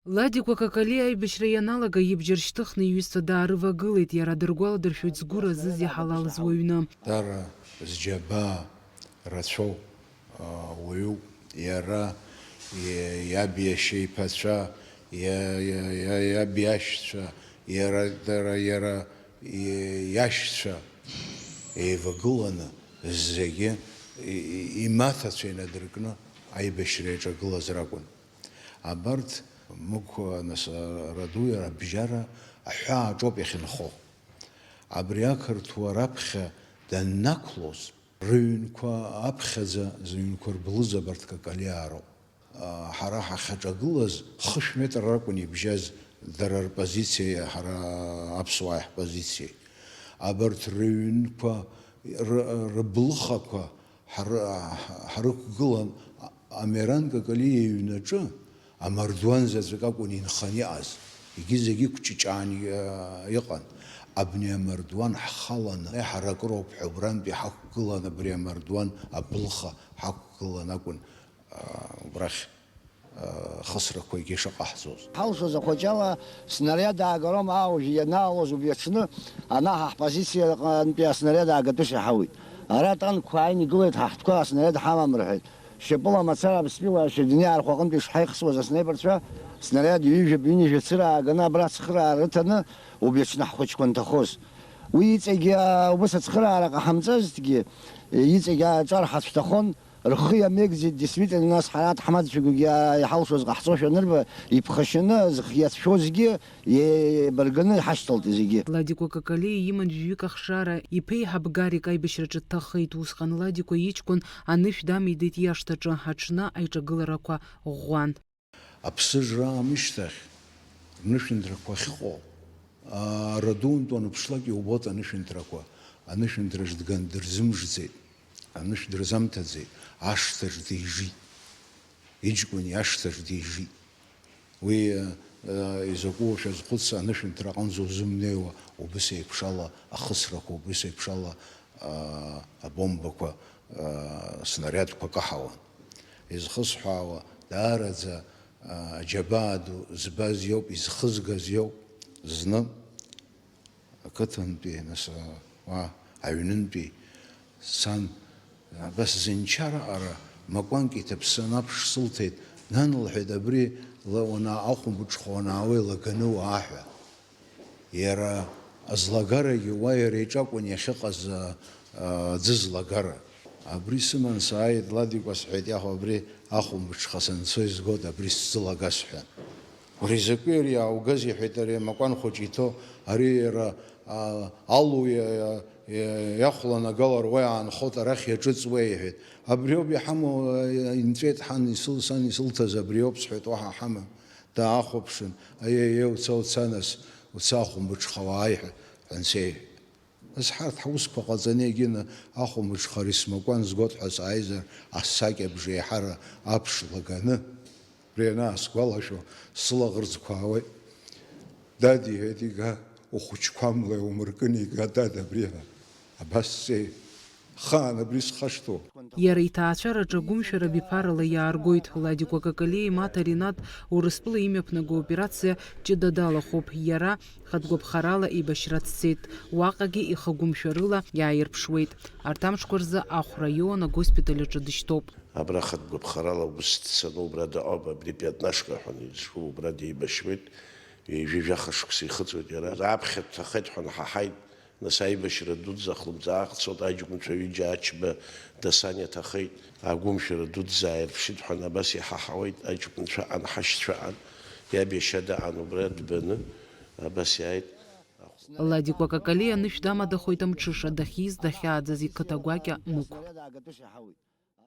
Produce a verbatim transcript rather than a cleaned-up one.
Ладикәа Какалиа аибашьра ианалага, ибџьар шьҭыхны иҩызцәа даарывагылеит, иара дыргәаладыршәоит згәы разыз иҳалалыз уаҩны. Дара зџьабаа рацәоу уаҩуп. Иара, иаб иашьа иԥацәа, иаб иашьцәа, иара, дара, иара иашьцәа еивагыланы зегьы имаҭацәа инадыркны аибашьра иаҿагылаз ракәын. Абарҭ Мықә, нас, Радуи рабжьара аҳәаа аҿоуп иахьынхо. Абри ақырҭуа раԥхьа даннақәлоз, рыҩнқәа аԥхьаӡа зыҩнқәа рблыз абарҭ Какалиаа роуп. Ҳара ҳахьаҿагылаз хышә метр ракәын ибжьаз дара рпозициеи ҳара аԥсуааи ҳпозициеи. Абарҭ рыҩнқәа, рыблыхақәа ҳарықәгылан, Амиран Какалиа иҩнаҿы амардуан заҵәык акәын инханы иҟаз, егьи зегьы ықәҷыҷаан иҟан. Абни амардуан ҳхаланы ҳаракыроуп ҳәа убрантәи ҳақәгылан, абри амардуан аблыха ҳақәгылан акәын убрахь ахысрақәагьы шыҟаҳҵоз. Ҳалшоз ахәаҷала снариад аагароума аужә ианаалоз убри аҽны, ана ҳа ҳпозициа аҟынтәи аснариад аагатәыс иҳауит. Ара атанкқәа ааины игылеит, ҳа ҳтәқәа аснариад ҳамам рҳәеит. Шьапыла мацара Аԥсныла ашәа дунеи архәа аҟынтәи ишҳаихсуаз аснайперцәа снариад ҩажәа, ҩынҩажәа цыра ааганы абра ацхыраара рыҭаны убри аҽны ҳхәыҷқәа анҭахоз. Уи иҵегьы убыс ацхыраара ҟаҳамҵазҭгьы, иҵегьы аҿар ҳацәҭахон, рхы иамеигӡеит, действительно, нас ҳара аҭаҳмадцәагьы иҳалшоз ҟаҳҵошәа анырба, иԥхашьаны зхы иацәшәозгьы еибарганы иҳашьҭалт зегьы. Ладикәа Какалиа иман жәаҩык ахшара, иԥеиҳаб Гарик аибашьраҿы дҭахеит, усҟан Ладикәа иҷкәын анышә дамидеит иашҭаҿы, аҽны аиҿагыларақәа ӷәӷәан. Аԥсыжра аамышьҭахь рнышәынҭрақәа ахьыҟоу, Радуунтә уаныԥшлак иубоит анышәынҭрақәа, анышәынҭраҿ дган дырзымжӡеит, анышә дырзамҭаӡеит, ашҭаҿ дижит, иҷкәын иашҭаҿ дижит. Уи изакәу шәазхәыц, анышәынҭра аҟынӡа узымнеиуа, убыс еиԥшала ахысрақәа, убыс еиԥшала абомбақәа, снариадқәа каҳауан. Изхысҳәаауа, даараӡа аџьабаа ду збаз иоуп, изхызгаз иоуп. Зны ақыҭантәи, нас, уа аҩнынтәи сан, абас зынчараҟара макәанк иҭаԥсаны аԥш сылҭеит. Нан, лҳәеит, абри ла уана ахәымбыҽха уанаауа илаганы уаа ҳәа. Иара злагарагьы уа иара иҿакәын иахьыҟаз, а, а, аӡы злагара. Абри сыман сааит, Ладикәа, сҳәеит, иахо абри ахәымбыҽха санцо изгоит, абри сзылага, сҳәан. Уара изакәи ари иааугаз, иҳәеит, ари амакәан хәыҷы иҭоу, ари иара, а, алу иа-, иа-, иа-, иахәланагалар уа иаанхоит, арахь иаҿыҵуеи, иҳәеит. Абриоуп иҳамоу, а, инҵәеит ҳан исыл-, сан исылҭаз абриоуп, сҳәеит, уаҳа ҳамам. Даахәаԥшын, аиеи, уца, уца нас, уца ахәымбыҽха уааи ҳәа, ҳәа ансеиҳәеит. Нас ҳарҭ ҳусқәа ҟаҵаны егьины ахәымбыҽха рисмакәан згоит ҳәа сааизар, асакьабжа еиҳара аԥш лаганы, убри анаасгәалашәо, сылаӷырӡқәа аауеит. Дад, иҳәеит, ига, ухәыҷқәа амла иумыркын, ига, дад, абри ҳәа. Абас сҵеи. Хаан абри схашҭуа. Иара иҭаацәараҿы агәымшәара биԥарала иааргоит. Ладикәа Какалиа имаҭа Ринат Урыстәыла имҩаԥнаго операциа ҷыда далахәуп. Иара хатә гәаԥхарала еибашьра дцеит. Уаҟагьы ихы гәымшәарыла иааирԥшуеит. Арҭ амшқәа рзы Ахә раион агоспиталь аҿы дышьҭоуп. Абра хатә гәаԥхарала ус дцаны убра дыҟоуп, абри пиатнашка ҳәа изҿу убра деибашьуеит. Ҩажәи жәаха шықәса ихыҵуеит иара. Раԥхьа дҭахеит ҳәа наҳаҳаит. Нас аибашьра дуӡӡа ахлымӡаах цот, аҷкәынцәа ҩыџьа Ачба, Дасаниа ҭахеит. Агәымшәара дуӡӡа ааирԥшит ҳәа абас иҳаҳауеит, аҷкәынцәа ан, ҳашьцәа ан, иаб иашьа даан убра дбаны, абас иааит. Ладикәа Какалиа анышә дамадахоит амҽыша, дахьиз, дахьааӡаз иқыҭа гәакьа Мықә.